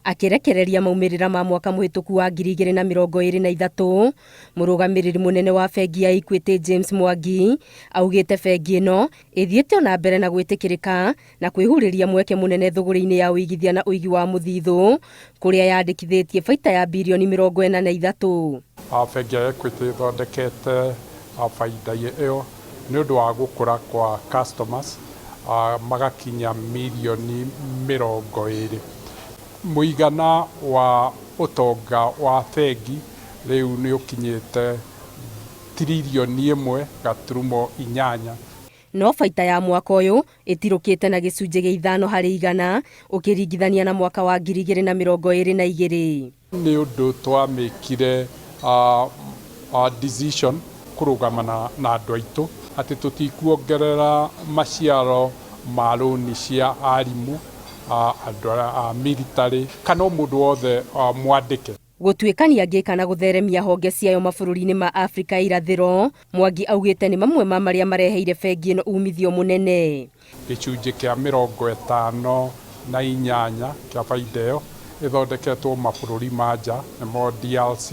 Akĩrekereria maumĩrĩra ma mwaka mũhĩtũku wa 2023, mũrũgamĩrĩri mũnene wa bengi ya Equity James Mwangi augĩte bengi ĩno ĩthiĩte ona mbere na gwĩtĩkĩrĩka na kwĩhurĩria mweke mũnene thũgũrĩ-inĩ ya ũigithia na ũigi wa mũthithũ kũrĩa yandĩkithĩtie baita ya birioni 43. Bengi ya Equity ĩthondekete baita ĩyo nĩ ũndũ wa gũkũra kwa customers magakinya mirioni 20. Mũigana wa ũtonga wa bengi rĩu nĩ ũkinyĩte tiririoni 1.8. No baita ya mwaka ũyũ ĩtirũkĩte na gĩcunjĩ gĩa 5% ũkĩringithania na mwaka wa 2022. Nĩ ũndũ twamĩkire decision kũrũgama na andũ aitũ atĩ tũtikuongerera maciaro ma rũni cia arimũ, andũ a military kana o mũndũ wothe mwandĩke. Gũtuĩkania ngĩka na gũtheremia honge ciayo mabũrũri-inĩ ma Afrika ya irathĩro, Mwangi augĩte nĩ mamwe ma marĩa mareheire bengi ĩno umithio mũnene. Gĩcunjĩ kĩa 58 kĩa baida ĩyo ĩthondeketwo mabũrũri ma nja, nĩmo DRC,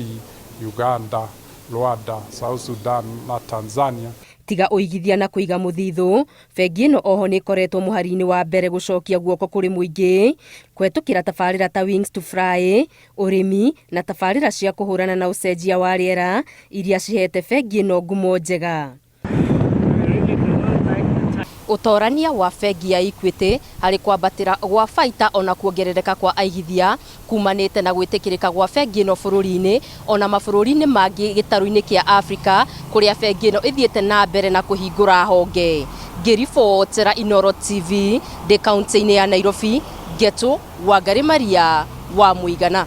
Uganda, Rwanda, South Sudan na Tanzania. Tiga ũigithia na kũiga mũthithũ, bengi ĩno oho nĩ ĩkoretwo mũhari-inĩ wa mbere gũcokia guoko kũrĩ mũingĩ kũhetũkĩra tabarĩra ta Wings to Fly, ũrĩmi na tabarĩra cia kũhũrana na ũcenjia wa rĩera iria cihete bengi ĩno ngumo njega. Ũtorania wa bengi ya Equity harĩ kwambatĩra gwa baita ona kuongerereka kwa aigithia kumanĩte na gwĩtĩkĩrĩka gwa bengi ĩno bũrũri-inĩ ona mabũrũri-inĩ mangĩ gĩtarũ-inĩ kĩa Afrika kũrĩa bengi ĩno ĩthiĩte na mbere na kũhingũra honge. Ngĩribotera Inooro TV ndĩ kaunti-inĩ ya Nairobi, Ngetu Wangari Maria wa Mũigana.